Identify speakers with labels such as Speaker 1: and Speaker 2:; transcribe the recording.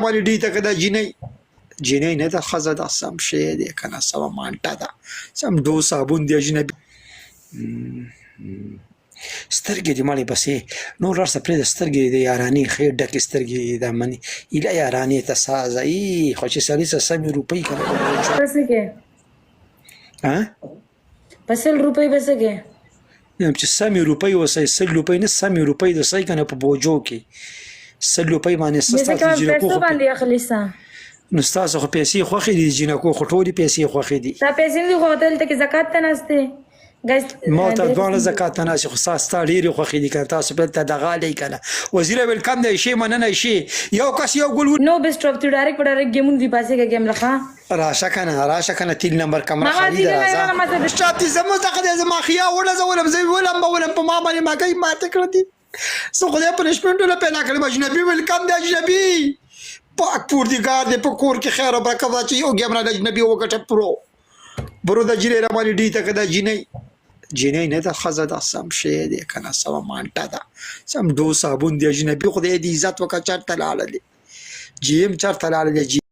Speaker 1: باندې ډی ته کدا جینۍ جینۍ نه ده ښځه ده، سم شی دی که نه، سمه مانټه ده، سم ډو صابون دی اجنبي. سترګې دې مړې بسې نور هر څه پرېږده، سترګې دې د یارانې ښې ډکې سترګې دي، دا منې ایله یارانې ته سازه ای خو چې سړي څه سمې روپۍ که نه.
Speaker 2: پسې کې
Speaker 1: ها
Speaker 2: په 100 روپۍ به څه کې؟
Speaker 1: چې سمې روپۍ وسې 100 روپۍ نه، سمې روپۍ د سې کنه په بوجو کې 100 روپۍ باندې
Speaker 2: ستاسو جنکو خو باندې اخلي سا.
Speaker 1: نو ستاسو خو پیسې خوښې دي، جنکو خو ټولې پیسې خوښې دي.
Speaker 2: تا پیسې نه خو ته کې زکات ته ناشته.
Speaker 1: ما ته دواړه زکات ته ناشته، خو ستا ډېرې خوښې دي کنه، تاسو په ته دغه لې کنه. وزیر ویلکم دی شي، مننه شي، یو کس یو ګل.
Speaker 2: نو بس ټاپ ته ډایرکټ په ډایرکټ گیمون دی پاسې کې گیم لخوا
Speaker 1: راشه کنه، راشه کنه، 3 نمبر کمره خالی ده، راځه. شاته زمو څخه د زما خیا وړه زولم، زه ولم ولم په ما باندې ما کوي ماته کړه دي سو خدای پنشمنټ له پیدا کړم. اجنبي ویلکم دی، اجنبي پاک پوردګار دې په کور کې خیر او برکت واچي. یو ګیم را اجنبي وګټه. پرو برو د جینۍ را باندې ډی ته کدا جینۍ جینۍ نه ده، ښځه ده، سم شی دی که نه، سمه مانټه ده، سم ډو صابون دی اجنبي. خدای دې عزت وکړه. چېرته لاړه دی جیم؟ چېرته لاړه دی جی؟